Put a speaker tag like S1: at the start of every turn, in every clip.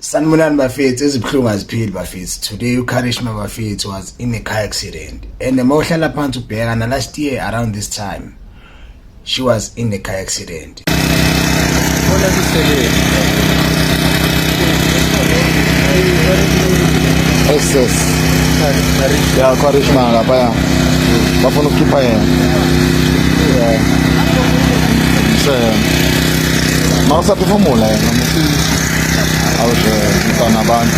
S1: Sanibonani bafethu, ezibuhlungu azipheli bafethu. Today uKarishma bafethu was in a car accident. And mawuhlala phansi ubheka na last year around this time she was in a car accident.
S2: SS. Ya Karishma lapha ya. Bafuna ukukhipha yena. Yeah. Se. Mawusaphefumula yena. Awushe mntana abantu.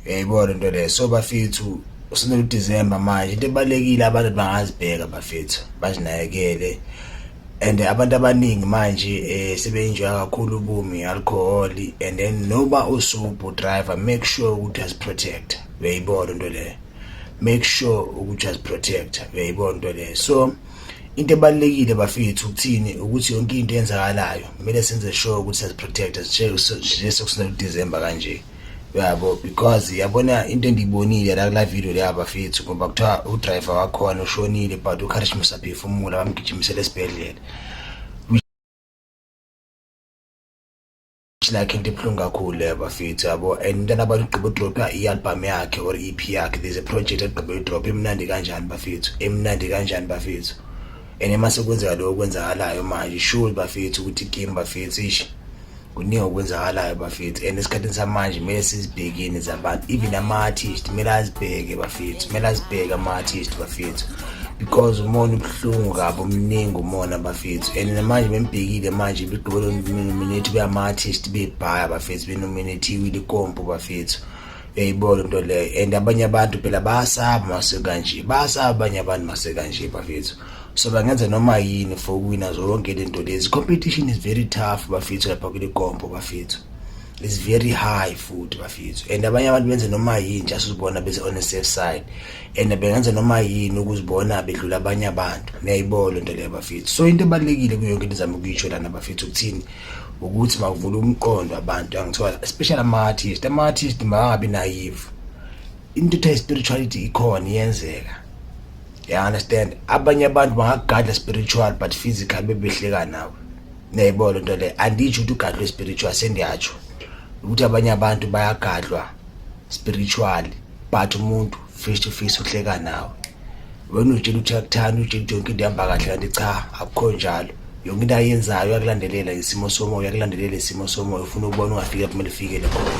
S1: Uyayibona into leyo. So bafethu usondela uDecember manje, into ebalulekile abantu bangazibheka bafethu, bazinakekele. And abantu abaningi manje sebe-enjoya kakhulu ubomi, alcohol, and then noba usubu driver, make sure ukuthi uyaziprotect. Uyayibona into leyo, make sure ukuthi uyaziprotect. Uyayibona into leyo. So into ebalulekile bafethu ukuthini, ukuthi yonke into eyenzakalayo kumele senze sure ukuthi siyaziprotect nje sekusondela uDecember kanje, uyabo, because yabona into endiyibonile la kula video leya bafethu, ngoba kuthiwa udriver wakhona ushonile, but uKarishma usaphefumula, bamgijimisela esibhedlela, which like into ebuhlungu kakhulu leyo bafethu, yabo. And umntana abantu ugqiba udropha i-album yakhe or i-EP yakhe. There's a project egqiba udrop, emnandi kanjani bafethu, emnandi kanjani bafethu. And mase kwenzeka lokho kwenzakalayo manje, sure bafethu ukuthi game bafethu, ish, kuningi okwenzakalayo bafethu. And esikhathini samanje kumele sizibhekeni zabantu, even ama-artist kumele azibheke bafethu, kumele azibheke ama-artist bafethu, because umona ubuhlungu kabi, omningi umona bafethu. And namanje bembhekile manje begqibelo beyama-artist bebhaya bafethu, benominathiwe ikompo bafethu. Uyayibona into leyo. And abanye abantu phela bayasaba mase kanje, bayasaba abanye abantu mase kanje bafethu, so bangenza noma yini for ukuwina zonke lento lezi. Competition is very tough bafethu lapha kule kompo bafethu, is very high futhi bafethu. And abanye abantu benze noma yini just uzibona bese on a safe side, and bengenza noma yini ukuzibona bedlula abanye abantu. Niyayibona into leyo bafethu. So into ebalulekile kuyo yonke into ezama ukuyisho lana bafethu ukuthini, ukuthi makuvula umqondo abantu, angithola, especially ama-artist. Ama-artist makangabi naive. Into ethiwa spirituality ikhona, iyenzeka, you understand? Abanye abantu bangakugadla spiritual, but physical bebehleka nawe. Niyayibona into leyo. Anditsho ukuthi ugadlwe spiritual, sendiyatsho ukuthi abanye abantu bayagadlwa spiritual, but umuntu face to face uhleka nawe. Wena utshela ukuthi uyakuthanda, utshela ukuthi yonke into ihamba kahle, kanti cha, akukho njalo. Yonke into ayenzayo uyakulandelela isimo somoya, uyakulandelela isimo somoya, ufuna ukubona ungafika kumele ufikele khona.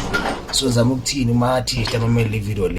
S1: So ngizama ukuthini, uma-artist amamele le video le.